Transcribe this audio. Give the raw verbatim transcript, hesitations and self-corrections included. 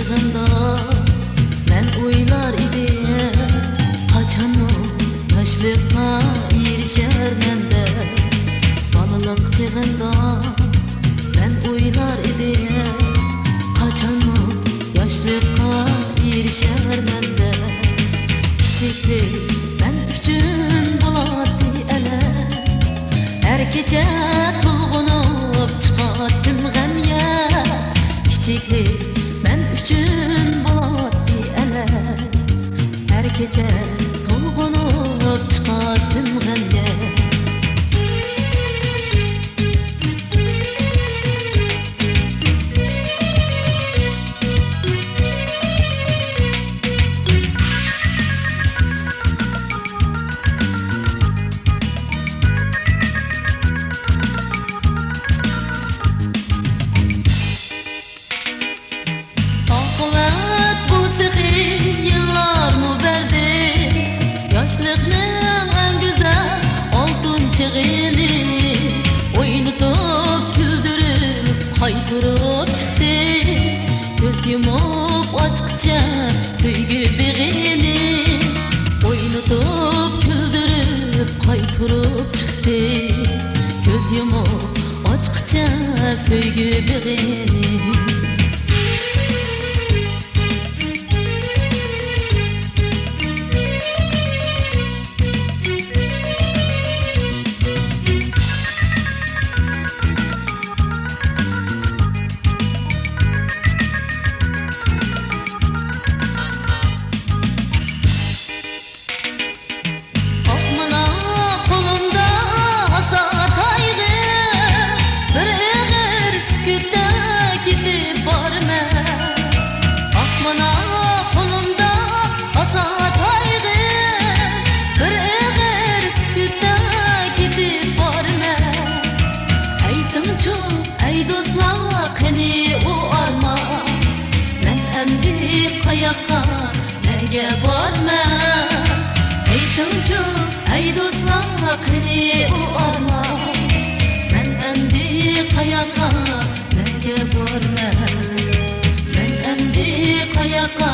چېغىمدا مەن ئويلار ئىدىم، قاچانمۇ ياشلىققا ئېرىشەرمەن دەپ. بالىلىق چېغىمدا مەن ئويلار ئىدىم، قاچانمۇ ياشلىققا ئېرىشەرمەن دەپ. كىچىكلىك مەن ئۈچۈن بولاتتى ئەلەم، ھەر كېچە تولغىنىپ چىقاتتىم غەمگە. كىچىكلىك مەن ئۈچۈن بولاتتى ئەلەم، ھەر كېچە تولغىنىپ چىقاتتىم غەمگە. ئاقىۋەت بۇ سېخىي يىللارمۇ بەردى ياشلىقنىڭ ئەڭ گۈزەل ئالتۇن چېغىنى. ئوينىتىپ، كۈلدۈرۈپ، قايتۇرۇپ چىقتى كۆز يۇمۇپ ئاچقىچە سۆيگۈ بېغىنى. ئوينىتىپ، كۈلدۈرۈپ، قايتۇرۇپ چىقتى كۆز يۇمۇپ ئاچقىچە سۆيگۈ بېغىنى. ئاقمىنا قولۇمدا ھاسا تايغا، بىر ئېغىر سۈكۈتتە كېتىپ بارىمەن. ئاقمىنا قولۇمدا ھاسا تايغا، بىر ئېغىر سۈكۈتتە كېتىپ بارىمەن. ئېيتىڭچۇ، ئەي دوستلار، قېنى ئۇ ئارمان؟ مەن ئەمدى قاياققا، نەگە بارىمەن؟ ئېيتىڭچۇ، ئەي دوستلار، قېنى ئۇ ئارمان؟ مەن ئەمدى قاياققا، نەگە بارىمەن؟ مەن ئەمدى قاياققا،